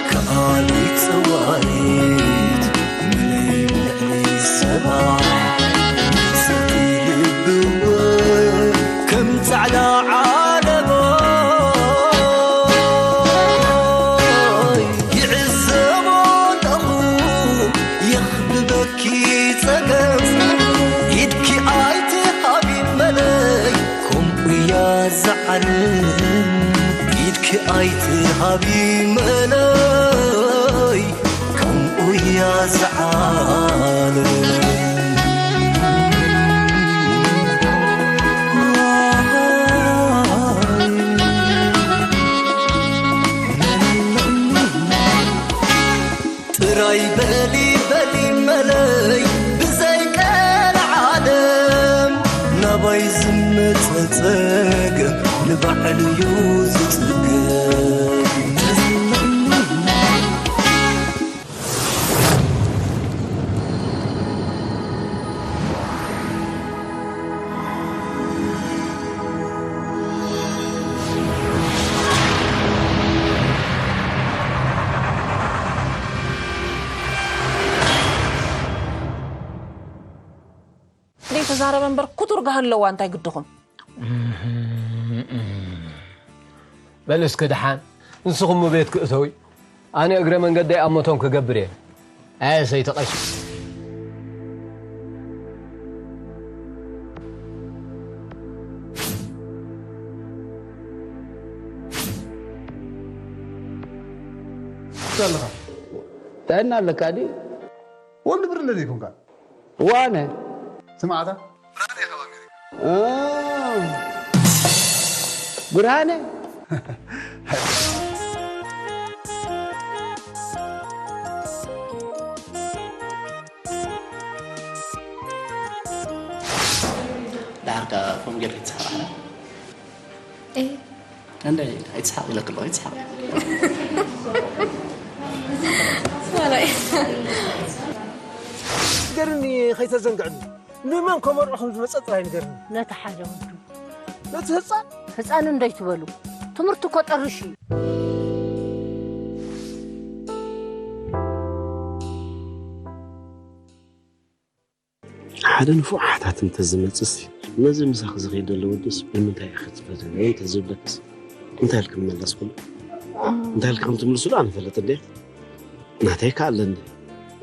ከኣሊት ጸዋዒት ምልእቲ ልብወ ከም ጻዕዳ ዓለባ ይዕዘቦ ኣለኹ የኽብበኪ ጸገም ኢድኪ ኣይትሃቢ መለይ ከምኡ እያ ዝዓለም ኢድኪ ኣይትሃቢ መለይ ከምኡ እያ ዝዓለም ጥራይ በሊ በሊ መለይ ብዘይ ቀልዓለም ናባይ ዝመጸ ጸገም ንባዕሉ እዩ ዝጽገም ደይ ተዛረበ እምበር ኩቱር ጋህ ኣለዋ እንታይ ግድኹም በል እስኪ ደሓን ንስኹም ቤት ክእተዊ ኣነ እግረ መንገደይ ኣብ መቶም ክገብር እየ ኣየ ሰይቲ ቀሺ ኣለኻ ጥዕና ኣለካ ድዩ ወዲ ብርለ ዘይኮንካ ዋነ ስማዕታ ብርሃነ ዳርጋ ከም ጌርካ ትስሓቕ ኣላ እይ እንደ ኣይትስሓቕ ኢለክ ኣለኹ ኣይትስሓቕ ወላይ ገርኒ ከይተዘንግዕኒ ንመን ከመርዖ ከም ዝመፀ ጥራይ ንገርኒ ነቲ ሓደ ወዱ ነቲ ህፃን ህፃን እንደይትበሉ ትምህርቲ እኮ ጠርሽ እዩ ሓደ ንፉዕ ሓታት እንተዝመፅስ ነዚ ምሳኺ ዝኸይድ ዘሎ ወድስ ብምንታይ ኢኺ ትፈትውዮ እንተዝብለክስ እንታይ ኢልኪ ምመለስኩሉ? እንታይ ኢልኪ ከም ትምልስሉ ኣነ እፈልጥ እንድየ። ናተይ ከኣ ኣለኒ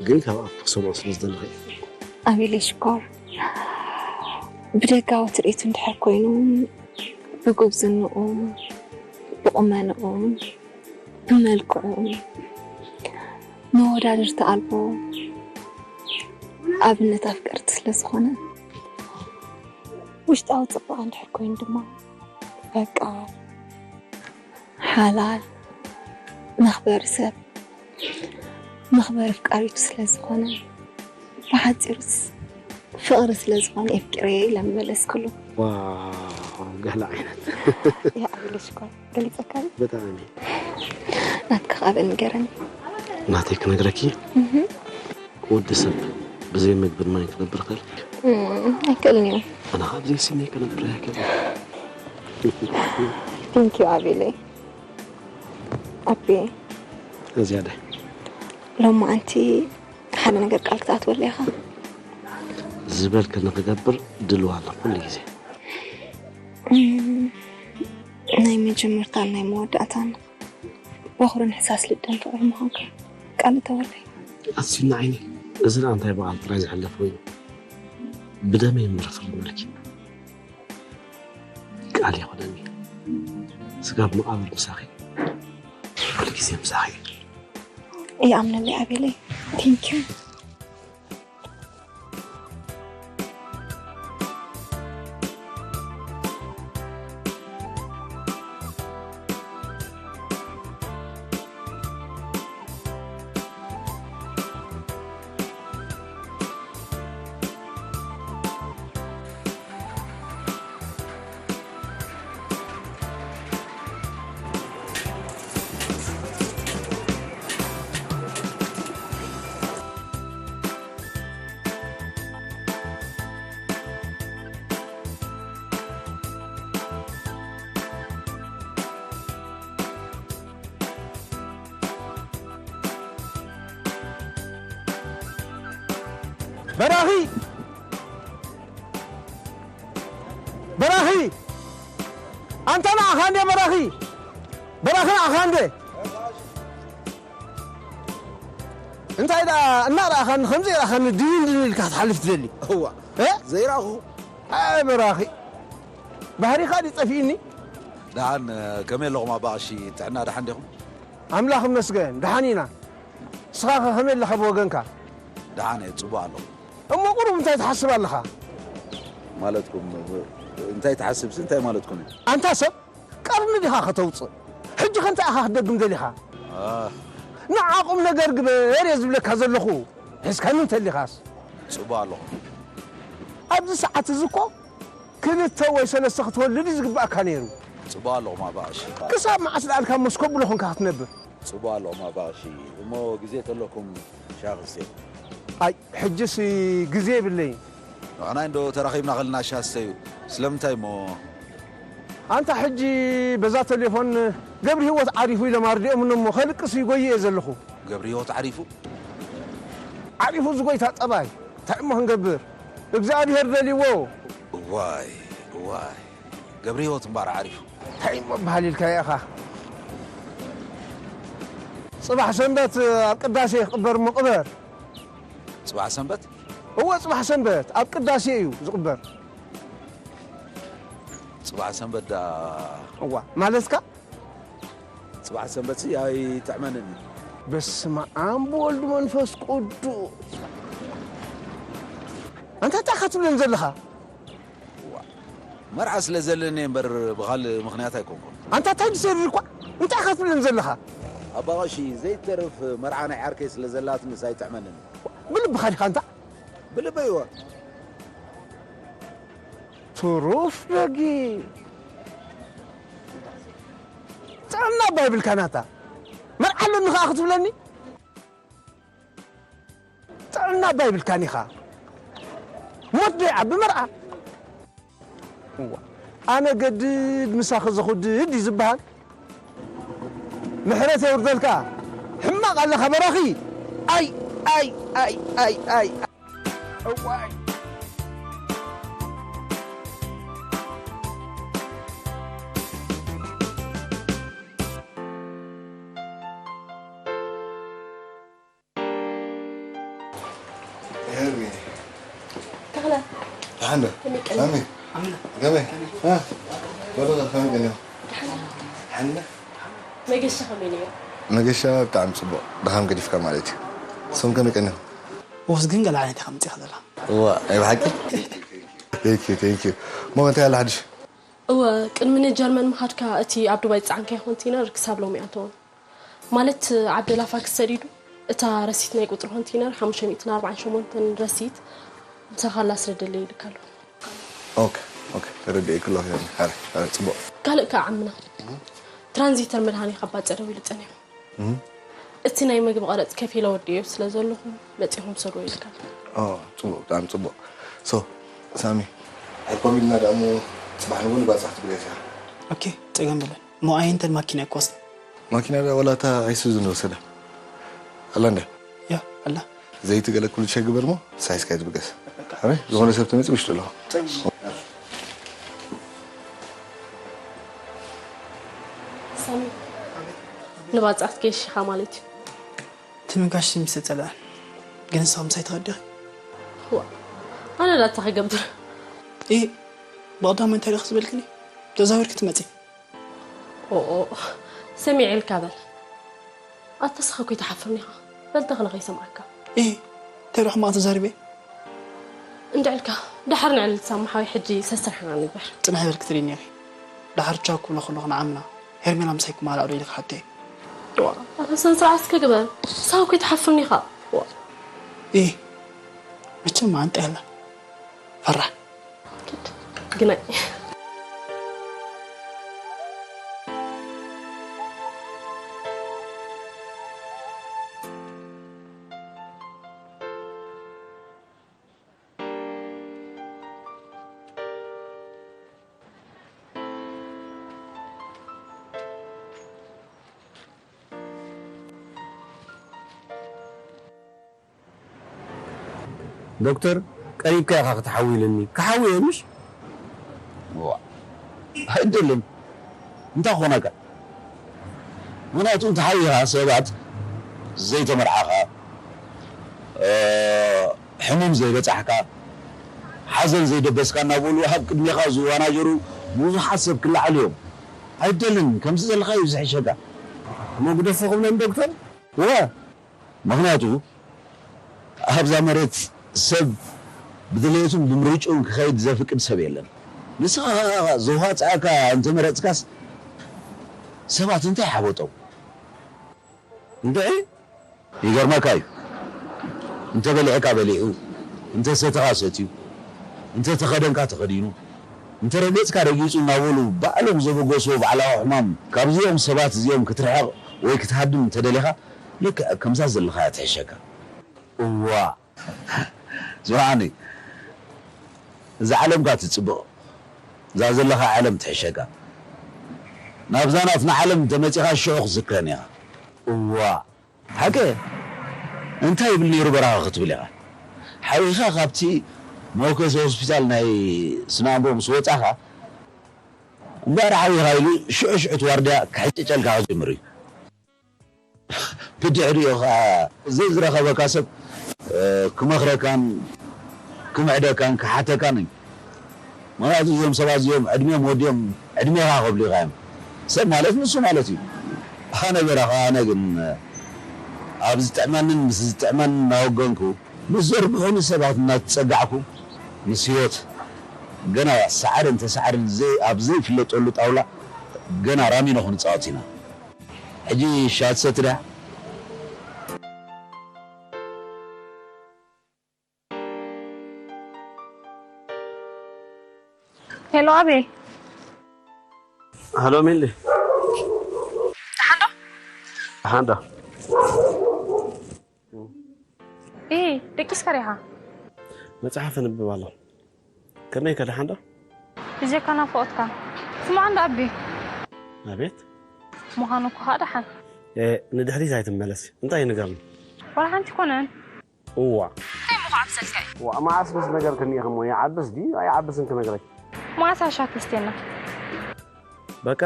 ግን ካብ ኣፍኪ ክሰምዖ ስለ ዝደለኹ እየ። ኣቤለይ ሽኮር ብደጋዊ ትርኢቱ እንድሕር ኮይኑ ብጉብዝንኡ ብቑመንኡ ብመልክዑ መወዳድርቲ ኣልቦ ኣብነት ኣፍቀርቲ ስለ ዝኾነ ውሽጣዊ ፅባቐ እንድሕር ኮይኑ ድማ ፈቃር ሓላል መኽበሪ ሰብ መኽበሪ ኣፍቃሪቱ ስለ ዝኾነ ብሓፂሩስ ፍቕሪ ስለ ዝኾነ የፍቂረዮ ኢለ ምመለስኩሉ። ዋው ገለ ዓይነት የዕብልሽ እኳ ገሊፀካ ድዩ? ብጣዕሚ። ናትካ ካበ ንገረኒ። ናተይ ክነግረኪ ወዲ ሰብ ብዘይ ምግብን ማይን ክነብር ይኽእል? ኣይክእልን እየ። ኣነ ኸዓ ብዘይ ስኒ ክነብር ኣይክእልን። Thank you ኣቤለይ። ኣቤ። ዝያዳይ። ሎማዓንቲ ሓደ ነገር ቃል ክትኣትወለይ ኢኻ። ዝበልክኒ ክገብር ድልው ኣለኹ ኩሉ ግዜ። ናይ መጀመርታን ናይ መወዳእታን በኹርን ሕሳስ ልደን ፍቕሪ ምዃንካ ቃል እተወለይ። ኣስዩና ዓይኒ እዚ ደኣ እንታይ በዓል ጥራይ ዝሕለፍ ኮይኑ ብደመይ እምበር ፍርዲ መለኪ ቃል ይኹነኒ ስጋብ መቓብር ምሳኺ ኩሉ ግዜ ምሳኺ ይኣምነለይ ኣቤለይ ቴንኪዩ በራኺ! በራኺ! ኣንታ ንዓኻ እንዴ በራኺ! በራኺ ንዓኻ እንዴ! እንታይ ደኣ እናረኣኻኒ፣ ከም ዘይረኣኻኒ ድንን ድንን ኢልካ ክትሓልፍ ትደሊ? እዋ፣ እ? ዘይረኣኹ። ኣይ በራኺ! ባህሪኻ ድዩ ጠፊእኒ? ደሓን፣ ከመይ ኣለኹም ኣባ ቀሺ? ጥዕና ደሓን ዲኹም? ኣምላኽ ይመስገን፣ ደሓን ኢና። ንስኻ ኸ ከመይ ኣለኻ ብወገንካ? ደሓን እየ፣ ጽቡቕ ኣለኹ። እሞ ቁሩብ እንታይ ትሓስብ ኣለኻ? ማለትኩም፣ እንታይ ትሓስብሲ እንታይ ማለትኩም እዩ? ኣንታ ሰብ፣ ቀርኒ ዲኻ ከተውጽእ? ሕጂ ኸ እንታይ ኢኻ ክትደግም ደሊኻ? ኣህ። ንዓ ቁም ነገር ግበር እየ ዝብለካ ዘለኹ። ሒዝካኒ እንተሊኻስ? ጽቡቕ ኣለኹ። ኣብዚ ሰዓት እዚ እኮ ክልተ ወይ ሰለስተ ክትወልድ እዩ ዝግባእካ ነይሩ። ጽቡቕ ኣለኹም ኣባ ቀሺ። ክሳብ መዓስ ደኣልካ እሞ እስከ ብሎ ኾንካ ክትነብር? ጽቡቕ ኣለኹም ኣባ ቀሺ። እሞ ግዜ ተለኩም ሻሂ ክስተ። ኣይ፣ ሕጅስ ግዜ የብለይን። ንሕና እንዶ ተራኺብና ከለና ሻሂ ስተዩ። ስለምንታይ እሞ? ኣንታ ሕጂ በዛ ቴሌፎን ገብረ ህይወት ዓሪፉ ኢሎም ኣርዲኦምኒ እሞ ከልቅስ ይጎይ እየ ዘለኹ። ገብረ ህይወት ዓሪፉ? ዓሪፉ ዝጎይታ ጠባይ። እንታይ እሞ ክንገብር? እግዚኣብሔር ደልይዎ። እዋይ፣ እዋይ። ገብረ ህይወት እምበኣር ዓሪፉ። እንታይ እሞ በሃል ኢልካዮ ኢኻ? ጽባሕ ሰንበት ኣብ ቅዳሴ ክቕበር እሞ ቅበር። ጽባሕ ሰንበት? እወ፣ ጽባሕ ሰንበት ኣብ ቅዳሴ እዩ ዝቕበር። ጽባሕ ሰንበት ደኣ እዋ፣ ማለትካ? ጽባሕ ሰንበትሲ ኣይጥዕመንን እዩ። በስመ ኣብ ወወልድ መንፈስ ቅዱስ። ኣንታ እንታይ ኢኻ ትብለኒ ዘለኻ? ዋ፣ መርዓ ስለ ዘለኒ እምበር ብኻልእ ምኽንያት ኣይኮንኩን። ኣንታ እንታይ ድሰሪ እኳ? እንታይ ኢኻ ትብለኒ ዘለኻ? ኣባ ቀሺ፣ ዘይተርፍ መርዓ ናይ ዓርከይ ስለ ዘላትንስ ኣይጥዕመንን እዩ። ብልብኻ ዲኻ ኣንታ? ብልበይ እወ። ትሩፍ ደጊ። ጥዕና እባ ይብልካ ናታ። መርዓ ኣለኒ ኸኣ ክትብለኒ? ጥዕና እባ ይብልካን ኢኻ። ሞት ዶ ይዓቢ መርዓ? እዋ፣ ኣነ ገድድ ምሳኺ ዘኹድድ እዩ ዝበሃል። ምሕረት የውርደልካ። ሕማቕ ኣለኻ በራኺ። ኣይ፣ ኣይ፣ ኣይ፣ ኣይ፣ ኣይ። እዋይ። ሄርሚ። ተኽለ። ደሓን ዶ? ከመይ ቀኒኻ? ሳሚ። ኣምና። ከመይ? ከመይ? እ? በረኸ ከመይ ቀኒኹም? ደሓን። ደሓን ዶ? መገሻ ከመይ ነይሩ? መገሻ ብጣዕሚ ጽቡቕ። ድኻም ገዲፍካ ማለት እዩ። ንስኹም ከመይ ቀኒኹም? ወስ ግን ገለ ዓይነት ኢኻ መጺኻ ዘለኻ። እዋ፣ ናይ ብሓቂ? Thank you, thank you. እሞ እንታይ ኣሎ ሓድሽ? እወ፣ ቅድሚ ንጀርመን ምኻድካ እቲ ኣብ ዱባይ ዝጸዓንካዮ ኮንቴነር ክሳብ ሎሚ ኣተወን። ማለት ዓብደላ ፋክስ ሰዲዱ፣ እታ ረሲት ናይ ቁጽሪ ኮንቴነር ሓሙሽተ ሚእትን ኣርባዓን ሸሞንተን ረሲት ምሳኻ ኣላ ስደደለይ ኢልካ ኣሎ። ኦኬ፣ ኦኬ፣ ተረዲኤኪ ኣለኹ። ሕራይ፣ ሕራይ፣ ጽቡቕ። ካልእ ከኣ ዓምና፣ ትራንዚተር መድሃኒኻ ባጽዕ ደዊሉ ጸኒሑ። እም። እቲ ናይ መግቢ ቀረጽ ከፊለ ወዲኤዮ ስለ ዘለኹ መጺኹም ሰድዎ ኢልካ ኣሎ። ኦ፣ ጽቡቕ፣ ብጣዕሚ ጽቡቕ። ሶ፣ ሳሚ፣ ሕኮም ኢልና ደኣ እሞ ጽባሕ ንግሆ ንባጽዕ ክትብለካ። ኦኬ፣ ጸገም የለን። እሞ ኣየንተን ማኪና ይኮስን? ማኪና ዳ ወላ እታ ኣይሱዙ ንወሰዳ። ኣላ እንዳ? ያ፣ ኣላ። ዘይቲ ገለ ኩሉ ቸክ ግበር እሞ፣ ሳይዝካ ይትብገስ። ኣበይ? ዝኾነ ሰብ ተመጺኡ ምሽጡ ኣለኹ። ሳሚ፣ ንባጽዕ ክትገይሽ ኢኻ ማለት እዩ። እቲ ምጋሽ ምስ ጸልአን። ግን ንስኻ ምሳይ ትኸዲ ኢኺ? ዋ፣ ኣነ ዳ እንታይ ክገብር? ኢ፣ ብቐዳማይ እንታይ ዲኺ ዝበልክኒ? ተዛዊርኪ ትመጺ። ኦኦ፣ ሰሚዐ ኢልካ በል። ኣታ ንስኻ እኮ ኣይትሓፍርን ኢኻ። በል ተኽለ ከይሰምዓካ። ኢ፣ እንታይ ዶ ሕማቕ ተዛሪበ? እንድዒ ኢልካ፣ ደሓር ንዕልል ሳሚ ሓወይ ሕጂ ሰስርሕና ንግበር። ጽንሕ በል ክትሪኒ ኢኺ። ደሓር ቻው ክብሎ ከለኹ ንዓምና፣ ሄርሜላ ምሳይ ክመሃላ ዶ ኢልካ ሓተይ። ዋ፣ ኣታ ስነ ስርዓት እስከ ግበር። ንስኻ እኮ ኣይትሓፍርን ኢኻ። ዋ። ኢ፣ መቸም ማንጣ የላ። ፈራሕ። ግናይ። ዶክተር፣ ቀሪብካ ኢኻ ክትሓዊ ኢሉኒ። ክሓዊ እየ፣ ምሽ? ዋ፣ ኣይደልን። እንታይ ክኾነካ? ምኽንያቱ፣ እንተሓዊኻ ሰባት ዘይተመርዓኻ፣ እ፣ ሕሙም ዘይበጻሕካ፣ ሓዘን ዘይደበስካ እናበሉ ኣብ ቅድሜኻ ዝዋናጀሩ ብዙሓት ሰብ ክለዓሉ እዮም። ኣይደልን፣ ከምዚ ዘለኻዮ እዩ ዝሕሸካ። እሞ ግደፎ ክብለን ዶክተር? እወ፣ ምኽንያቱ ኣብዛ መሬት ሰብ ብድሌቱን ብምርጭኡን ክኸይድ ዘፍቅድ ሰብ የለን። ንስኻ ኸኣ ዘዋጽኣካ እንተመረጽካስ ሰባት እንታይ ሓበጦም? እንድዒ ይገርመካ እዩ። እንተ በሊዕካ በሊዑ፣ እንተ ሰተኻ ሰትዩ፣ እንተ ተኸደንካ ተኸዲኑ፣ እንተ ረገጽካ ረጊጹ እናበሉ ባዕሎም ዘበገስዎ ባዕላዊ ሕማም ካብዚኦም ሰባት እዚኦም ክትርሕቕ ወይ ክትሃድም እንተደሊኻ፣ ልክዕ ከምዛ ዘለኻያ ትሕሸካ። እዋእ! ስምዓኒ፣ እዛ ዓለምካ ትጽብቕ፣ እዛ ዘለኻ ዓለም ትሕሸካ። ናብዛ ናትና ዓለም እንተመጺኻ ሽዑ ክትዝክረኒ ኢኻ። እዋእ! ሓቂ እንታይ ይብል ነይሩ በረኻ ክትብል ኢኻ። ሓዊኻ ካብቲ መወከሲ ሆስፒታል ናይ ስነ ኣእምሮ ምስ ወጻኻ፣ እምበኣር ሓዊኻ ኢሉ ሽዑ ሽዑ እቲ ዋርድያ ክሕጭጨልካ ክጅምር እዩ። ብድሕሪኡ ኸዓ ዘይዝረኸበካ ሰብ፣ እ፣ ክመኽረካን ክምዕደካን ክሓተካን እዩ። ምኽንያቱ እዞም ሰባት እዚኦም ዕድሚኦም ወዲኦም ዕድሜኻ ከብሉኻ እዮም። ሰብ ማለት ንሱ ማለት እዩ። ኣነ በረኻ፣ ኣነ ግን ኣብ ዝጥዕመንን ምስ ዝጥዕመንን እናወገንኩ፣ ምስ ዘርብሑኒ ሰባት እናተጸጋዕኩ፣ ምስ ህይወት ገና ሰዓርን ተሰዓርን ዘይ-፣ ኣብ ዘይፍለጠሉ ጣውላ ገና ራሚኖ ክንጻወት ኢና። ሕጂ ሻሂ ትሰቲ ድያ? ሄሎ ኣቤል። ሃሎ ሚሊ። ደሓን ዶ? ደሓን ዶ? ኢ ደቂስካ ዲኻ? መጽሓፍ ኣንብብ ኣሎ። ከመይ ከ ደሓን ዶ? ብጀካ ናፍቖትካ። ስማዕ እንዳ ኣቢ። ኣቤት። ምዃኑ እኮ ኸኣ ደሓን። ኤ፣ ንድሕሪት ኣይትመለስ። እንታይ ንገርኒ? ዋላ ሓንቲ ኮነን። እዋ። እንታይ እሞ ክዓብሰልካ እዩ? ዋ፣ መዓስ ምስ ነገርክኒ ኢኺ እሞ ይዓብስ ድዩ ኣይዓብስን ክነግረኪ። መዓስ ኣሻ ክስቴና? በቃ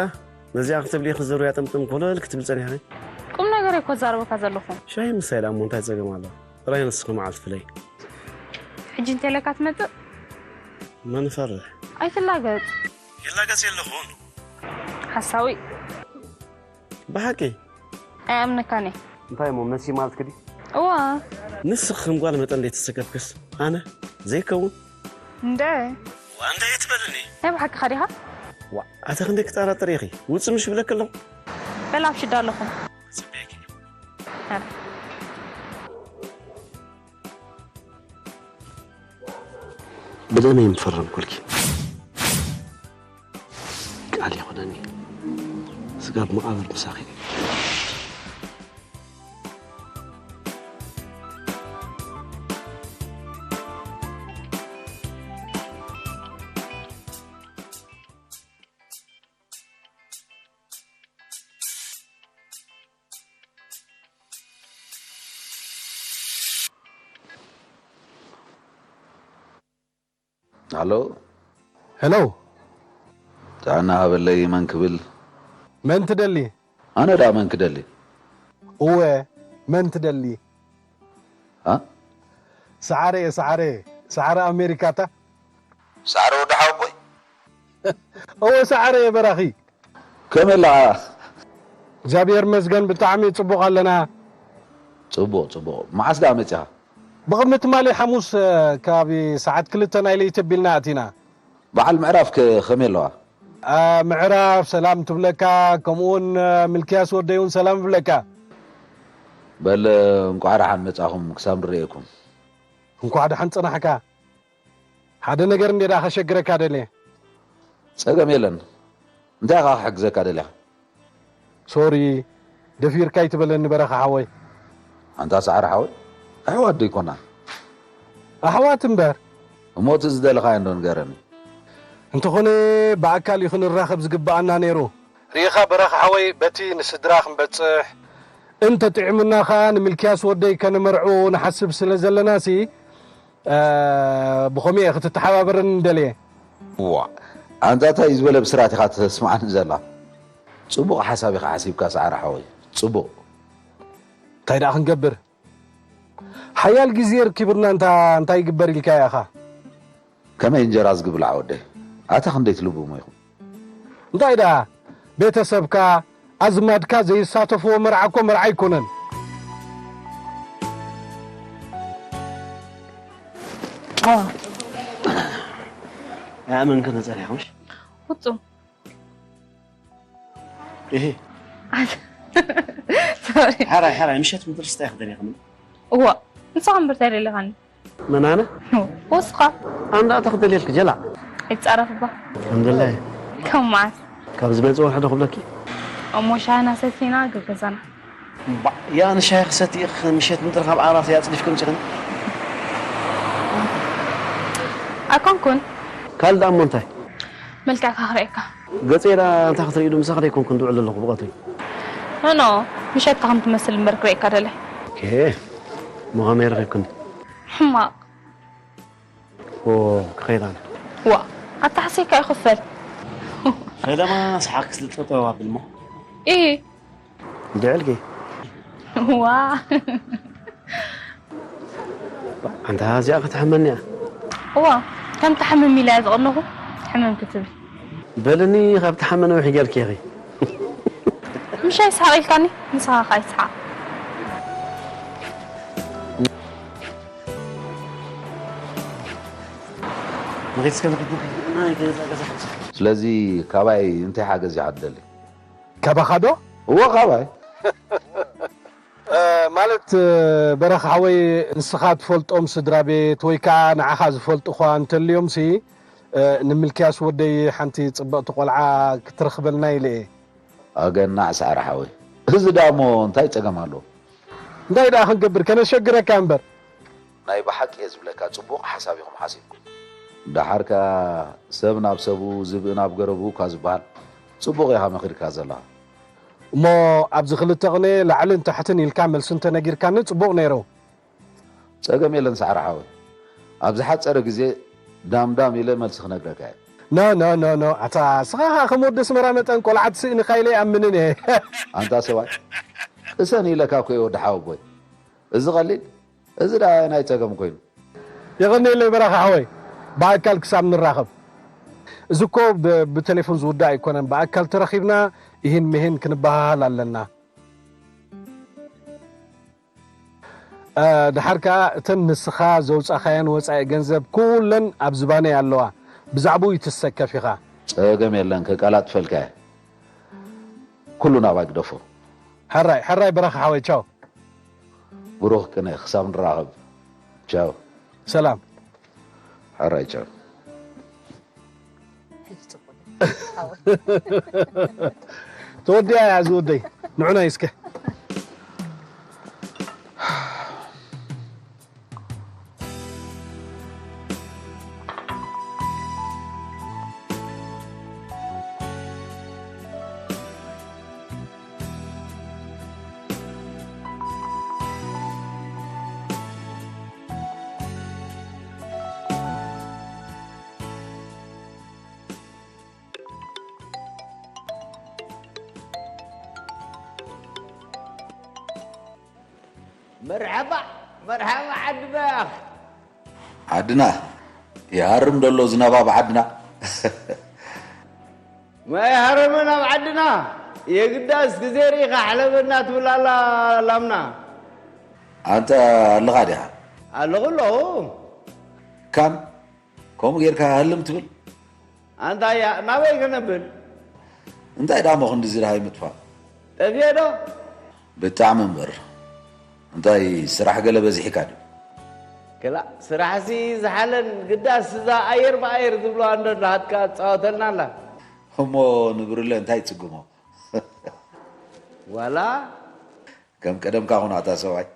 ነዚኣ ክትብሊ ኢኺ ዙርያ ጥምጥም ኮለል ክትብል ጸኒሕኺ። ቁም ነገር እኮ ዛረበካ ዘለኹ። ሻሂ ምሳይ ደኣ እሞ እንታይ ጸገም ኣለዎ? ጥራይ ንስኺ መዓልቲ ፍለይ። ሕጂ እንተ ኢለካ ትመጽእ? መን ይፈርሕ? ኣይትላገጽ። ይላገጽ የለኹን። ሓሳዊ። ብሓቂ? ኣይኣምነካን እየ። እንታይ እሞ መሲ ማለት ክዲ? እዋ። ንስኺ ከም ጓል መጠን ዘይተሰከፍክስ ኣነ ዘይከውን? እንደ ዋንዳ የትበልኒ? ናይ ብሓቅኻ ዲኻ? ዋ ኣተ ክንደይ ክጠራጠር ኢኺ? ውጽእ ምሽ ብለክ ኣለኹ። በል ኣብ ሽዳ ኣለኹ። ጽበየኪ። ብደመይ ምፈረምኩልኪ። ቃል ይኹነኒ። ስጋብ መቓብር ምሳኺ። ሃሎ። ሄሎ። ጥዕና ሃበለይ፣ መን ክብል? መን ትደሊ? ኣነ ደኣ መን ክደሊ? እወ፣ መን ትደሊ? ኣ? ሰዓረ እየ፣ ሰዓረ። ሰዓረ ኣሜሪካታ። ሰዓረ ወዲ ሓወቦይ? እወ፣ ሰዓረ እየ በራኺ። ከመይ ኣለኻ? እግዚኣብሔር ይመስገን ብጣዕሚ ጽቡቕ ኣለና። ጽቡቕ ጽቡቕ። መዓስ ደኣ መጺኻ? ብቕድሚ ትማሊ ሓሙስ ከባቢ ሰዓት ክልተ ናይ ለይቲ ኣቢልና ኣቲና። በዓል ምዕራፍ ከ ከመይ ኣለዋ? ምዕራፍ ሰላም ትብለካ፣ ከምኡውን ምልክያስ ወደይ እውን ሰላም ይብለካ። በል እንቋዕ ደሓን መጻኹም ክሳብ ንርእየኩም። እንቋዕ ደሓን ጸናሕካ። ሓደ ነገር እንዴ ደኣ ከሸግረካ ደልየ። ጸገም የለን። እንታይ ኢኻ ክሕግዘካ ደሊኻ? ሶሪ ደፊርካ ኣይትበለኒ በረኻ ሓወይ። ኣንታ ሰዓረ ሓወይ ኣሕዋት ዶ ኣይኮናን? ኣሕዋት እምበር። እሞ እቲ ዝደለኻዮ እንዶ ንገረኒ። እንተኾነ ብኣካል እዩ ክንራኸብ ዝግብኣና ነይሩ። ርኢኻ በረኻ ሓወይ በቲ ንስድራ ክንበጽሕ እንተ ጥዒሙና ኸኣ ንምልክያስ ወደይ ከነመርዕዎ ንሓስብ ስለ ዘለናሲ እ፣ ብኸምኡ እየ ክትተሓባበረኒ ደልየ። ዋ፣ ኣንታ እንታይ እዩ ዝበለ ብስራት ኢኻ ተስምዓኒ ዘላ? ጽቡቕ ሓሳብ ኢኻ ሓሲብካ፣ ሰዓረ ሓወይ። ጽቡቕ። እንታይ ደኣ ክንገብር? ሓያል ግዜ ርኪብና እንታ እንታይ ይግበር ኢልካያ ኢኻ? ከመይ እንጀራ ዝግብላዕ ወደይ? ኣታ ክንደይ ትልብሞ ኢኹም? እንታይ ደኣ ቤተሰብካ፣ ኣዝማድካ ዘይሳተፍዎ መርዓ እኮ መርዓ ኣይኮነን። ኣይኣመንክን ተጸሪኹምሽ? ፍጹም። እሂ። ሶሪ። ሓራይ፣ ሓራይ፣ ምሸት ምድርስ እንታይ ክደልየኽኒ? እዋ፣ ንስኻ እምበር እንታይ ደሊኻኒ? መን ኣነ? ወስኻ። ኣነ ደኣ እንታይ ክደልየልኪ ጀላዕ? ኣይትጻረፍ እባ። ኣልሓምዱሊላህ። ከም መዓስ? ካብ ዝመጽእ ወርሒ ዶ ክብለኪ? እሞ ሻሂና ሰቲና ገገዛና። እምባእ፣ ያ ንሻሂ ክሰቲ ኢኺ ምሸት ምድሪ ካብ ዓራት እያ ኣጽዲፍኪ ኣምጺኽኒ። ኣይኮንኩን። ካልእ ደኣ እሞ እንታይ? መልክዕካ ክርእየካ። ገጸይ ደኣ እንታይ ክትርእዩ ዶ ምሳኺ ደይኮንኩን ዝውዕል ዘለኹ ብቐትሪ? ኖ፣ ኖ፣ ምሸትካ ከም ትመስል እምበር ክርእየካ ደለ። ኦኬ፣ እሞ ከመይ ረኺብክኒ? ሕማቕ። ኦ፣ ክኸይድ ኣነ። ዋ፣ ኣታ ሓሲካ ይኽፈል። ፈለማ ሰሓቅ ክትልጥጠው ኣብል እሞ። ኢ። ልዕልኪ። ዋ። ኣንታ እዚኣ ክትሕመኒ እያ። እዋ፣ ከም ትሓምም ኢላ እያ ዝቐነኹ፣ ሕምም ክትብል። በልኒ፣ ካብ ትሓመ ነዊሕ ጌርኪ ኢኺ። ምሻ ይስሓቕ ኢልካኒ፣ ንስኻ ኸኣ ይስሓቕ። ስለዚ ካባይ እንታይ ሓገዝ ኢኻ ትደሊ? ካባኻ ዶ? እወ፣ ካባይ። እ፣ ማለት፣ እ፣ በረኻ ሓወይ፣ ንስኻ ትፈልጦም ስድራ ቤት ወይ ከኣ ንዓኻ ዝፈልጡ እኳ እንተልዮምሲ፣ እ፣ ንምልክያስ ወደይ ሓንቲ ጽብቕቲ ቆልዓ ክትረኽበልና ኢለ እየ። ኣገናዕ ሳዕሪ ሓወይ፣ እዚ ዳሞ እንታይ ጸገም ኣለዎ? እንታይ ደኣ ክንገብር፣ ከነሸግረካ እምበር። ናይ ብሓቂ እየ ዝብለካ፣ ጽቡቕ ሓሳብ ኢኹም ሓሲብኩም። ደሓር ከኣ ሰብ ናብ ሰቡ፣ ዝብኢ ናብ ገረቡ እኳ ዝበሃል፣ ጽቡቕ ኢኻ መኺርካ ዘለኻ። እሞ ኣብዚ ክልተ ቅነ ላዕልን ታሕትን ኢልካ መልሲ እንተነጊርካኒ ጽቡቕ ነይሩ። ጸገም የለን ሳዕሪ ሓወይ። ኣብ ዝሓጸረ ግዜ ዳምዳም ኢለ መልሲ ክነግረካ እየ። ኖ፣ ኖ፣ ኖ፣ ኖ። ኣታ፣ ስኻ ኸኣ ከም ወዲ ኣስመራ መጠን ቆልዓ ትስእንኻ ኢለ ኣይኣምንን እየ። ኣንታ ሰብኣይ፣ ቅሰን ኢለካ እኮ እየ ወዲ ሓወቦይ። እዚ ቀሊል፣ እዚ ደኣ ናይ ጸገም ኮይኑ። የቐንየለይ በራኺ ሓወይ፣ ብኣካል ክሳብ ንራኸብ። እዚ እኮ ብ-፣ ብቴሌፎን ዝውዳእ ኣይኮነን። ብኣካል ተራኺብና ኢሂን ምሂን ክንበሃሃል ኣለና። እ፣ ደሓር ከኣ እተን ንስኻ ዘውጻእካየን ወጻኢ ገንዘብ ኩለን ኣብ ዝባነይ ኣለዋ። ብዛዕባኡ ይትሰከፍ ኢኻ። ጸገም የለን፣ ከቀላጥፈልካ እየ። ኩሉ ናባይ ግደፎ። ሕራይ፣ ሕራይ በራኺ ሓወይ፣ ቻው። ብሩኽ ቅነ፣ ክሳብ ንራኸብ። ቻው። ሰላም። ሕራይ፣ ቻው። ተወዲኣ እያ ዝወደይ። ንዑናይ እስከ። መርሓባ፣ መርሓባ ዓዲ በያኽ። ዓድና፣ ይሃርም ደሎ ዝናብ ኣብ ዓድና። ማይ ሃረመን ኣብ ዓድና፣ የግዳስ ግዜ ርኢኻ ሕለበና ትብል ኣላ ላምና። ኣንታ ኣለኻ ዲኻ? ኣለኹ ኣለኹ። ካን፣ ከምኡ ጌርካ ህልም ትብል? ኣንታ እያ፣ ናበይ ከነብል? እንታይ ደኣ እሞ ክንድዚ ደሃይ ምጥፋእ? ጠፍኤ ዶ? ብጣዕሚ እምበር። እንታይ ስራሕ ገለ በዚሕካ ድዩ? ክላእ፣ ስራሕሲ ዝሓለን ግዳስ እዛ ኣየር ብኣየር ዝብልዋ እንዶ ናሃትካ ትጻወተልና ኣላ። እሞ ንብርለ እንታይ ይጽግሞ? ዋላ? ከም ቀደምካ ኩን ኣታ ሰብኣይ።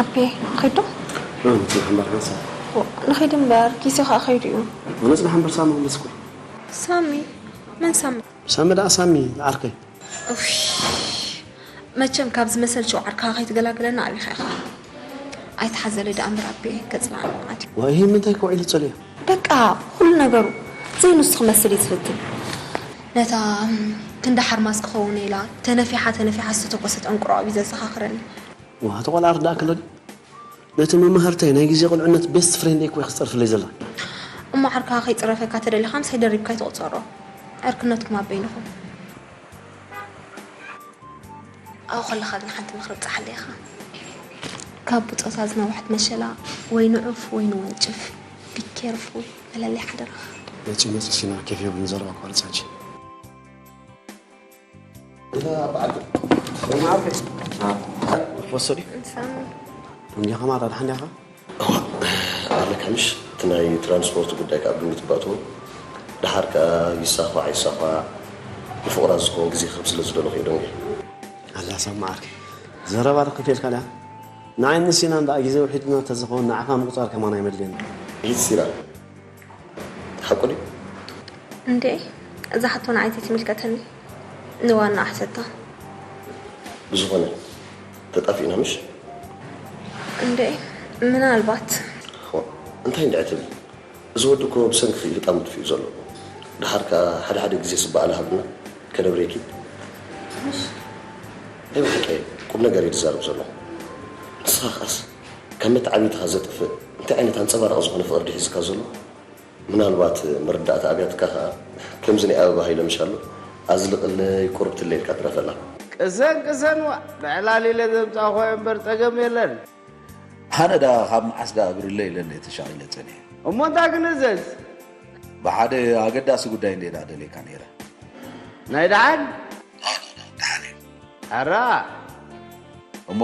ኣቤ፣ ንኸይድ ዶ? ንጽናሕ እምበር ሓንሳብ። ንኸይድ እምበር፣ ኪሴ ኸኣ ከይዱ እዩ። ንጽናሕ እምበር ሳሚ ክምለስኩ። ሳሚ? መን ሳሚ? ሳሚ ደኣ ሳሚ፣ ዓርከይ። ኡፍ፣ መቸም ካብዚ መሰል ሸውዓርካ ከይትገላግለና ኣቢኻ ኢኻ። ኣይትሓዘለይ ደኣ እምበር ኣቤ፣ ከጽልኣና መዓት እዩ። ዋይ፣ ምንታይ ክውዒሉ ጸልዮ? በቃ፣ ኩሉ ነገሩ ዘይንሱ ክመስል እዩ ዝፍትን። ነታ ክንዲ ሓርማዝ ክኸውን ኢላ ተነፊሓ ተነፊሓ ዝተተኮሰት ዕንቁሮ እዩ ዘዘኻኽረኒ። ዋ፣ እቲ ቆልዓ ርዳእኪ ኣሎ ድዩ? ነቲ መማህርተይ ናይ ግዜ ቁልዕነት ቤስት ፍሬንደይ እኮ እያ ክጸርፍለይ ዘላ። እሞ ዓርካ ከይጽረፈካ ተደሊኻ ምሳይ ደሪብካ ኣይትቑጸሮ። ዕርክነትኩም ኣብ በይንኹም። ኣብኡ ከለኻ ግን ሓንቲ ምኽሪ ብጽሓለይ ኢኻ። ካብ ብጾታ ዝነውሐት መሸላ ወይ ንዑፍ ወይ ንወንጭፍ። ቢ ኬርፉል፣ መለለይ ሓደራኻ። መጺ መጺ ሲና ኬፍ የብሉን ዘረባ ኣቋርጽ ሕጂ። ወሰዱ እንዲኻ ማታ ደሓን ዲኻ? ኣለካ ምሽ እቲ ናይ ትራንስፖርት ጉዳይ ካብ ግምት ባእትዎ ደሓር ከኣ ይሳኳዕ ይሳኳዕ ንፍቕራ ዝኸውን ግዜ ክህብ ስለ ዝደለኹ እየ ደንጎ። ኣላ ሰብ መዓርከይ ዘረባ ዶ ክፍልየልካ ድያ? ንዓይ ንሲናን ደኣ ግዜ ውሒድና ተዝኸውን ንዓኻ ምቑጻር ከማን ኣይመድልየኒ። ይት ሲና ሓቁ ድዩ? እንዴ፣ እዛ ሕቶ ንዓይ ዘይትምልከተኒ። ንዋና ኣሕተታ። ብዝኾነ ተጣፊእና ምሽ? እንዴ፣ ምናልባት ዋ፣ እንታይ እንድዒ ትብል? እዚ ወዲ እኮ ብሰንኪ ህጣሙ ጥፊኡ ዘሎ። ደሓር ከኣ ሓደ ሓደ ግዜ ስበኣለ ሃብና ከነብሬኪ። ናይ ብሓቂ ቁም ነገር እዩ ዝዛረብ ዘሎ። ንስኻ ከኣስ ካብ መተዓብይትኻ ዘጥፍእ እንታይ ዓይነት ኣንጸባራቒ ዝኾነ ፍቕሪ ድዩ ሒዝካ ዘሎ? ምናልባት መረዳእታ ኣብያትካ ከኣ ከምዚ ናይ ኣበባ ሃይለ ምሽ ኣሎ ኣዝልቕለይ ቁርብትለይ ኢልካ ትረፈላ። ቅሰን ቅሰን ዋ ብዕላል ኢለ ዘምጻእኳዮ እምበር ጸገም የለን። ኣነ ደኣ ካብ መዓስ ደኣ ብርለ ኢለ እንደ ተሻቒለ ጸኒሐ። እሞ እንታይ ክንእዘዝ? ብሓደ ኣገዳሲ ጉዳይ እንደ ደኣ ደልየካ ነይረ። ናይ ደሓን? ደሓን እዩ። ኣራ እሞ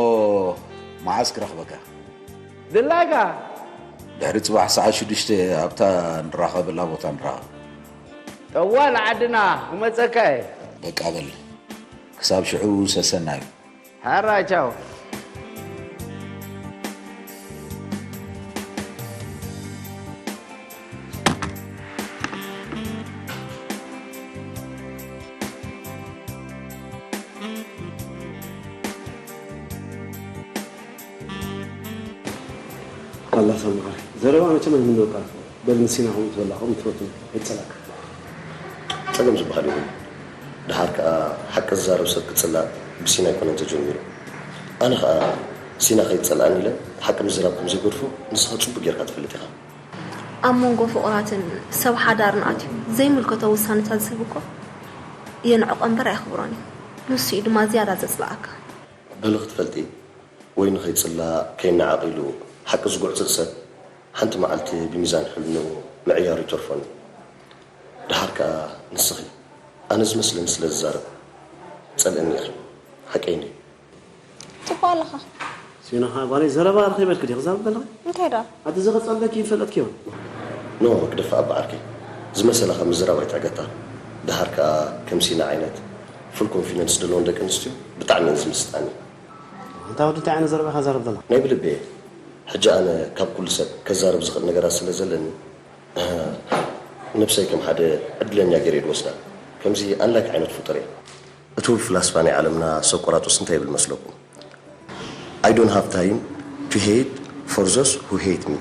መዓስ ክረኽበካ? ድላይካ? ድሕሪ ጽባሕ ሰዓት ሽዱሽተ ኣብታ ንራኸበላ ቦታ ንራኸብ። ጠዋል ዓድና ክመጸካ እየ። በቃ በል። ክሳብ ሽዑ ሰሰናዩ። ሓራ ቻው። ኣላ ሰብ መዓር ዘረባ መቸም ኣይምንወቃ። በል ንሲና ከምኡ ትበላ ከምኡ ትፈቱ ኣይትጸላካ። ጸገም ዝበሃል የብሉን። ደሓር ከኣ ሓቂ ዝዛረብ ሰብ ክጽላእ ብሲና ኣይኮነን ተጀሚሩ። ኣነ ከኣ ሲና ከይትጸልኣኒ ኢለ ሓቂ ምዝራብ ከም ዘይገድፎ ንስኻ ጽቡቕ ጌርካ ትፈልጥ ኢኻ። ኣብ መንጎ ፍቑራትን ሰብ ሓዳርን ኣትዩ ዘይምልከቶ ውሳነታት ዝህብ እኮ የንዕቖ እምበር ኣየኽብሮን እዩ። ንሱ እዩ ድማ ዝያዳ ዘጽልኣካ። በሊ ክትፈልጢ ወይ ንኸይጽላእ ከይነዓቕ ኢሉ ሓቂ ዝጉዕጽጽ ሰብ ሓንቲ መዓልቲ ብሚዛን ሕልንኡ ምዕያሩ ይተርፎን እዩ። ደሓር ከኣ ንስኺ ኣነ ዝመስለኒ ስለ ዝዛረብ ጸልእኒ ኢኺ። ሓቀይ እንድዩ። ጽቡቕ ኣለኻ። ሲና ኸኣ ጓለይ ዘረባ ርኺበልኪ ዲኺ ክዛረብ ዘለኺ? እንታይ ደኣ? ኣቲ ዝቐጸለኪ ይፈለጥኪ ይኹን። ኖ መግደፊ ኣባ ዓርከይ ዝመሰለኻ ምዝራብ ኣይትዕገታ። ደሓር ከኣ ከም ሲና ዓይነት ፉል ኮንፊደንስ ዘለወን ደቂ ኣንስትዮ ብጣዕሚ እየን ዝምስጣኒ። ኣንታ ወዲ እንታይ ዓይነት ዘረባ ኢኻ ዛረብ ዘለኻ? ናይ ብልቢ እየ። ሕጂ ኣነ ካብ ኩሉ ሰብ ከዛርብ ዝኽእል ነገራት ስለ ዘለኒ ነብሰይ ከም ሓደ ዕድለኛ ገይረ እየ ዝወስዳ። ከምዚ ኣንላይክ ዓይነት ፍጡር እየ። እቲ ውብ ፍላስፋ ናይ ዓለምና ሶቆራጦስ እንታይ ይብል መስለኩም? I don't have time to hate for those who hate me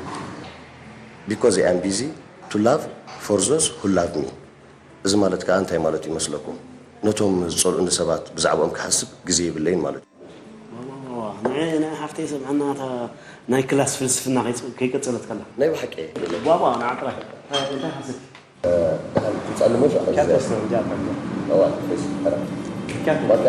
because I am busy to love for those who love me። እዚ ማለት ከኣ እንታይ ማለት እዩ መስለኩም? ነቶም ዝጸልኡኒ ሰባት ብዛዕባኦም ክሓስብ ግዜ የብለይን ማለት እዩ። ንዐ ንዐ ሓፍተይ ሰምዐና እታ ናይ ክላስ ፍልስፍና ከይቀጸለት ከላ። ናይ ብሓቂ ዋዋ ንዓ ጥራይ እንታይ ሓሰብኪ? ትጻልሞ ሻ ኪያቶ ስለ እንጃ ኣታ ዋላ ፌስ ኪያቶ ዋላ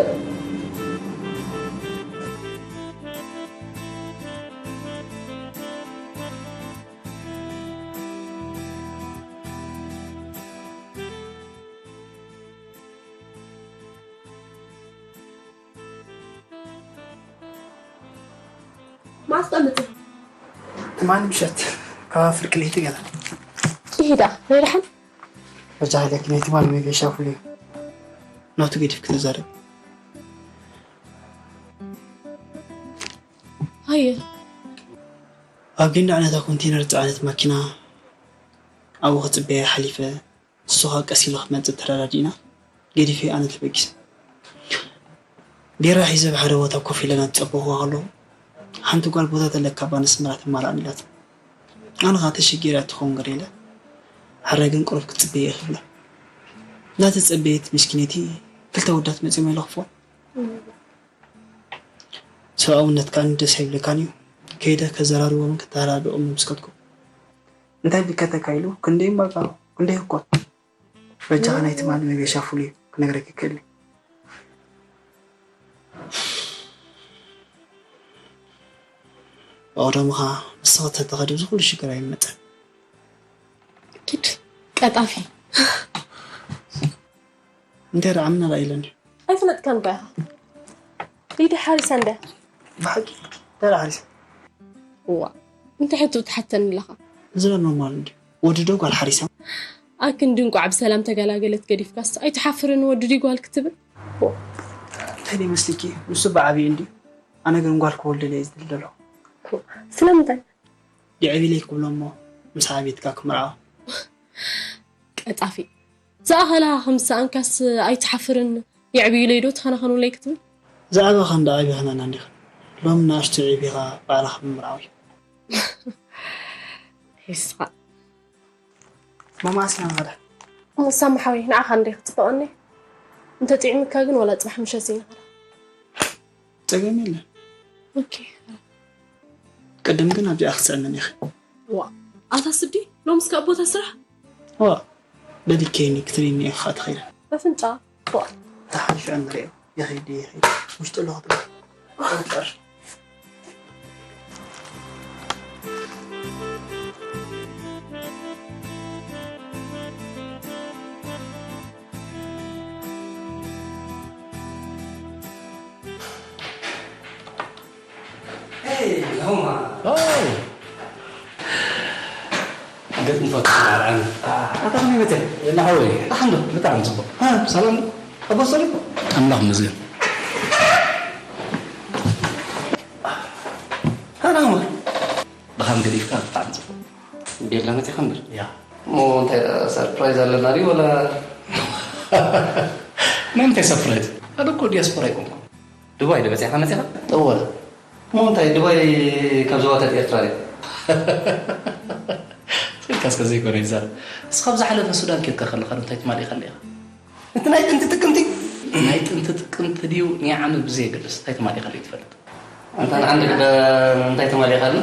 ማስጠምጥ ትማሊ ምሸት ካብ ፍርቂ ለይቲ ገለ ይሄዳ ናይ ደሓን በጃ ኢለኪ ናይ ትማሊ መገሻ ፍሉይ ናቱ ገዲፍኪ ተዛረቢ ሃየ ኣብ ጊንዳዕ ነታ ኮንቴነር ዝጸዓነት ማኪና ኣብኡ ክጽበያ ሓሊፈ። ንሱ ኸኣ ቀስ ኢሉ ክመጽእ ተረዳዲእና፣ ገዲፈዮ ኣነ ተበጊሰ። ቢራ ሒዘ ኣብ ሓደ ቦታ ኮፍ ኢለና ዝጸበኹዋ ከለኹ፣ ሓንቲ ጓል ቦታ ዘለካ ባን ኣስመራ ተማልኣኒ ኢላትኒ። ኣነ ኸኣ ተሸጊረ ትኸውን ገለ ኢለ፣ ሕረ ግን ቁሩብ ክትጽበይ እየ ክብላ። እናተጸበየት ምስኪነይቲ ክልተ ኣወዳት መጺኦም ኣይለኽፍዋን። ሰብኣውነት ከኣ ደስ ኣይብለካን እዩ። ከይደ ከዘራርቦምን ከተሃዳድኦም መምስከትኩ። እንታይ ቢከተካ ኢሉ ክንደይ እምበኣር ክንደይ እኮ። በጃኻ ናይ ትማሊ መገሻ ፍሉይ ክነግረኪ ይክእል እየ። ብቐደሙ ኸኣ ንስኺ ተተኸዲ እዚ ኩሉ ሽግር ኣይመጸን። ኪድ ቀጣፊ። እንታይ ደኣ ምናላ ኢለኒ። ኣይፈለጥካን እኳ ኢኻ። ሊዲ ሓሪሳ እንድያ። ብሓቂ እንታይ ደኣ ሓሪሳ? እዋ፣ እንታይ ሕቶ ትሓተኒ ኣለኻ? እዚ ዶ ኖርማል እንድዩ? ወዲ ዶ ጓል ሓሪሳ? ኣክንዲ እንቋዕ ብሰላም ተገላገለት ገዲፍካስ ኣይትሓፍርን ወዲ ድዩ ጓል ክትብል? እንታይ ደኣ ይመስለኪ? ንሱ ብዓብዩ እንድዩ። ኣነ ግን ጓል ክወልደለይ እየ ዝደሊ ዘለኹ። ስለምንታይ? የዕቢለይ ክብሎ እሞ ምስ ዓብየትካ ክምርዓዋ። ቀጣፊ። ዝኣኸላ ከም ዝሰኣንካስ ኣይትሓፍርን? የዕብዩለይ ዶ ተኸናኸኑለይ ክትብል? ዝዓበኻ እንዳ ዓቢኽናና እንዲኻ። ሎም ንኣሽቱ ዒቢኻ ባዕልኻ ምምርዓው እዩ። ይስኻ። መማስ ኢና ንኸዳ። እሞ ሳሚ ሓወይ፣ ንዓኻ እንደ ክጽበቐኒ። እንተ ጥዒምካ ግን ወላ ጽባሕ ምሸት ኢና ንኸዳ። ጸገም የለን። ኦኬ። ቅድም ግን ኣብዚኣ ክጽዕነን ኢኺ። ዋ፣ ኣታ ስዲ፣ ሎምስ ካብ ቦታ ስራሕ? ዋ፣ ደሊከይኒ ክትሪኒ ኢኻ ተኸይደ። በፍንጫ፣ ዋ። ተሓንሽዐ ንሪኦ። ይኸይድ፣ ይኸይድ። ውሽጢ ኣለኹ ትብል። ጨርጨር። Hey, Homa. Oh. ገጽ ንፈቱ ኣርኣኒ። ኣታ ከመይ መጸ? የላ ሓወይ። ደሓን ዶ? ብጣዕሚ ጽቡቕ። እ? ሰላም ዶ? ኣቦ ሰሊም? ኣምላኽ ይመስገን። ሃና ሆማ። ድኻም ገዲፍካ ብጣዕሚ ጽቡቕ። ቤላ መጺኻ እምበር? ያ። እሞ እንታይ ሰርፕራይዝ ኣለና ድዩ ወላ? ናይ ምንታይ ሰርፕራይዝ? ኣነ እኮ ዲያስፖራ ኣይኮንኩን። ዱባይ ዶ በጺሕካ መጺኻ? እወ። እሞ እንታይ ዱባይ ካብ ዞባታት ኤርትራ ድያ? ስልካ እስከ ዘይኮነ ይዛረብ። እስኻ ኣብ ዝሓለፈ ሱዳን ኬድካ ከለኻ እንታይ ትማሊእካ ኣለኻ? እቲ ናይ ጥንቲ ጥቅምቲ? ናይ ጥንቲ ጥቅምቲ ድዩ ናይ ዓሚ ብዘየገድስ እንታይ ትማሊእካ ኣለይ ትፈልጥ? ኣንታ ንዓንዲ ግዳ እንታይ ትማሊእካ ኣሎ?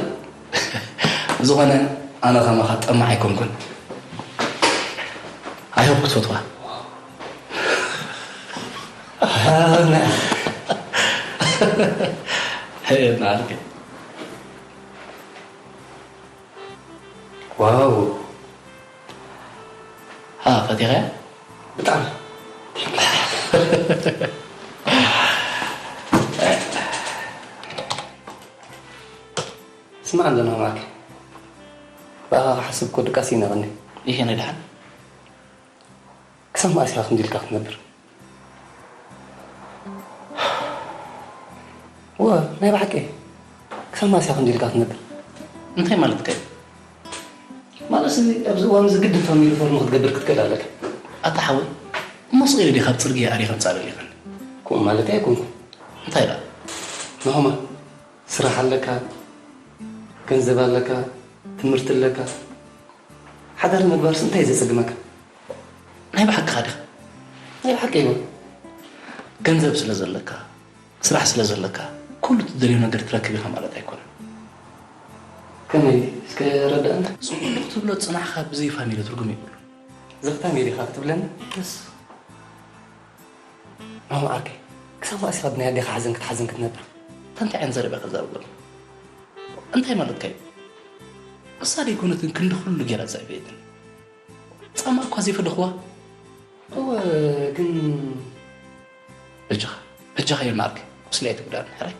ዝኾነ ኣነ ከማኻ ጠማዕ ኣይኮንኩን። ኣይሆፕ ክትፈትዋ። ሕየት ንዓልከ። ዋው። ሃ፣ ፈቲኸያ? ብጣዕሚ። ስማዕ እንዶ ናማክ። ብኣኻ ክሓስብ እኮ ድቃስ ይነቐኒ። ይሄ ነድሓን። ክሳብ መኣስ ኢኻ ከምዚ ኢልካ ክትነብር? እወ፣ ናይ ብሓቂ። ክሳብ መኣስ ኢኻ ከምዚ ኢልካ ክትነብር? እንታይ ማለትካ እዩ? ማለት፣ እዚ ኣብዚ እዋን እዚ ግድን ፋሚሊ ፎርም ክትገብር ክትክእል ኣለካ። ኣታ ሓወይ፣ እሞ ስቕ ኢለ ድየ ካብ ጽርግያ ኣሪኸ ምጻእ ደሊኸኒ? ከምኡ ማለተይ ኣይኮንኩን። እንታይ ደኣ? ናሆማ፣ ስራሕ ኣለካ፣ ገንዘብ ኣለካ፣ ትምህርቲ ኣለካ። ሓዳር ምግባርስ እንታይ እዩ ዘጸግመካ? ናይ ብሓቅኻ ዲኻ? ናይ ብሓቂ እዩ። ገንዘብ ስለ ዘለካ፣ ስራሕ ስለ ዘለካ፣ ኩሉ እትደልዮ ነገር ትረክብ ኢኻ ማለት ኣይኮነን። ከመይ? እስከ ረዳእና። እዚ ኩሉ ክትብሎ ዝጽናሕካ ብዘይ ፋሚሊ ትርጉም የብሉን። ዘኽታም ኢኻ ክትብለኒ? የስ። ማማ ዓርከይ፣ ክሳብ መኣስ ኢኻ ብናይ ኣዴኻ ሓዘን ክትሓዝን ክትነብር? እንታይ ዓይነት ዘረባ ኢኻ ትዛረብ ዘለኻ? እንታይ ማለትካ እዩ? እሳ ደይኮነትን ክንዲ ኩሉ ጌራ ዘዕበየትን። ጻማ እኳ ዘይፈለኽዋ። እወ፣ ግን በጃኻ፣ በጃኻ ዮና ዓርከይ፣ ቁስሊ ኣይትጉዳእኒ፣ ሕራይ?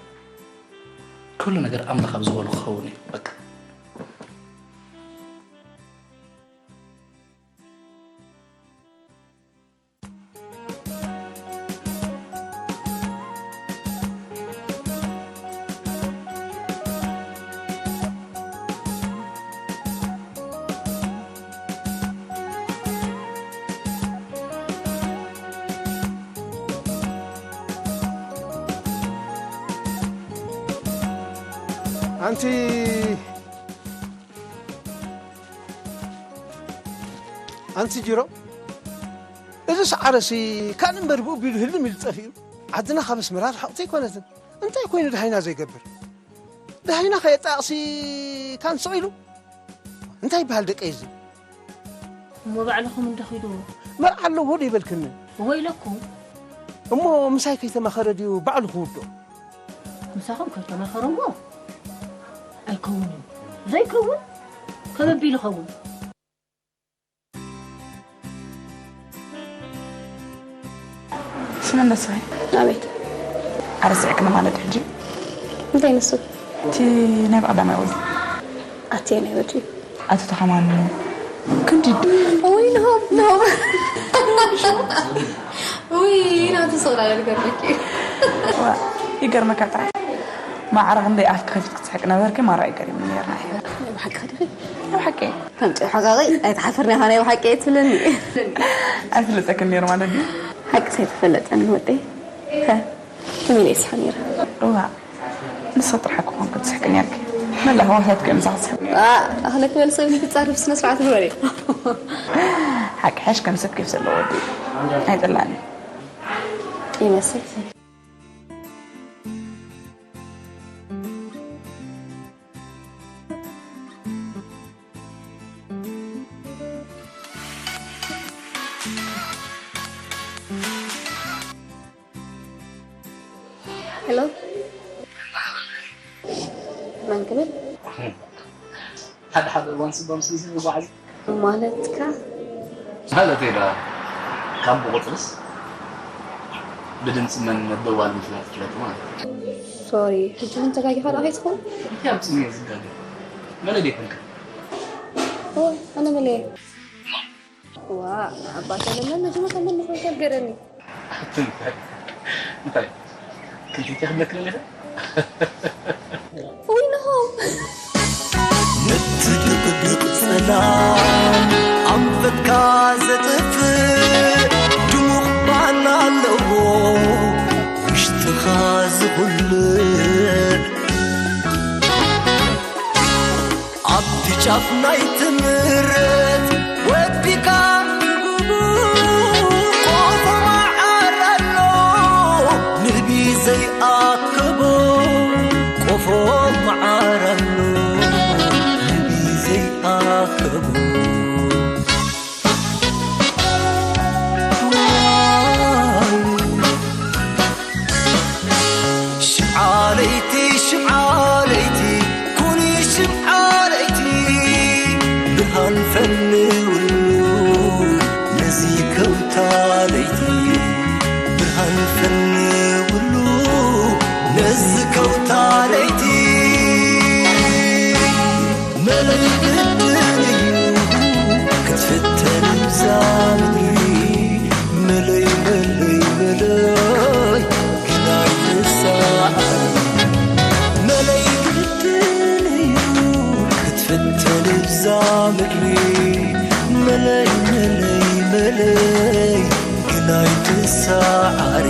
ኩሉ ነገር ኣምላኽ ኣብ ዝበሎ ክኸውን እዩ፣ በቃ። ኣንቲ ኣንቲ ጅሮ፣ እዚ ሰዓረሲ ካልእ እምበር ብኡ ቢሉ ህልም ኢሉ ጠፊኡ። ዓድና ካብ ኣስመራ ርሕቕቲ ኣይኮነትን። እንታይ ኮይኑ ደሃይና ዘይገብር? ደሃይና ከየጣቕሲ ካን ስቕ ኢሉ? እንታይ ይበሃል ደቀይ እዚ? እሞ ባዕልኹም እንዶ ኺዱ። መርዓ ኣለዎ ዶ ይበልክኒ? እወ ኢለኩም። እሞ ምሳይ ከይተማኸረ ድዩ ባዕሉ ክውድኦ? ምሳኹም ከይተማኸረ እሞ ኣይከውንን። ዘይከውን ከመቢሉ ኸውን። ስመን ደሳይ። ኣቤት። ኣረሲዕክኒ ማለት ሕጂ? እንታይ ንሱ? እቲ ናይ ብቐዳማይ ወዲ። ኣቲ ናይ ወዲ። ኣቶ ተኸማን ክንዲ። ወይ ንሆም፣ ንሆም። ወይ ናቱ ስቕላ ልገርመኪ። ዋ፣ ይገርመካ ጥራይ። ማዕረ ክንደይ ኣፍኪ ከፊት ክትስሕቂ ነበርኪ፣ ማራ ይገርም ነርና። ናይ ብሓቂ ኸዲኺ? ናይ ብሓቂ። ከምፂ ሓቃቂ ኣይትሓፍርኒ ኢኻ፣ ናይ ብሓቂ እየ ትብለኒ። ኣይፍለጠክን ነይሩ ማለት ድዩ? ሓቂ ሰይተፈለጠኒ ወደይ። ከ፣ ከመይ ኢለ ይስሓ ነይረ? እዋ፣ ንስኺ ጥራሕ ክኾን ክትስሕቂ ነርኪ። መላእ ህዋሳት ከም ዝስሕቅ። ዋ፣ ኣኽለ ክበል ሰብ ንክጻረፍ ስነ ስርዓት ንበል እዩ። ሓቂ ሓሽ ከም ሰብ ኬፍ ዘለዎ ወዲ። ኣይጠላኒ። ይመስል። ሄሎ፣ መን ክብል? ሓደ ሓደ እዋን ስባ ምስ ግዜ ዝጓዓዝ። ማለትካ? ማለተይ ደኣ፣ ካብ ብቑጽርስ ብድምጺ መንነት ደዋሊ ምፍላጥ ይፍለጥ ማለት እዩ። ሶሪ፣ ሕጂ እውን ተጋጊኻ ደኣ ከይትኸውን? እንታይ ኣምጽእኒ እየ ዝጋገ? መለዲ ኣይኮንካ። ኦ፣ ኣነ መለየ። ዋ፣ ኣባ ሰለመ መጀመርታ መን ምዃንካ ገረኒ። እንታይ? ክንቲቲ ክብለክን ኣለኻ? ውይ፣ ንሆም። ነቲ ድቕድቕ ጸላም ኣንፈትካ ዘጥፍእ ድሙቕ ባና ኣለዎ ውሽጥኻ ዝኹልዕ። ኣብቲ ጫፍ ናይ ትምረት ወዲካ ትጉቡ ቆፎ መዓር ኣሎ ንህቢ ዘይኣከቦ ቆፎ መዓር ኣሎ ንህቢ ዘይኣከቦ። ሽዓ ለይቲ ሽዓ ለይቲ ኩኒ ሽዓ ለይቲ ብርሃን ፈንውሉ ነዚ ከውታ ለይቲ ብርሃን ፈንውሉ ነዚ ከውታ ለይቲ መለይ ግድን እዩ ክትፍተን እዛ ምድሪ መለይ መለይ መለይ ግናይ ትሳዕ መለይ ግድን እዩ ክትፍተን እዛ ምድሪ መለይ መለይ መለይ ግናይ ትሳዓሪ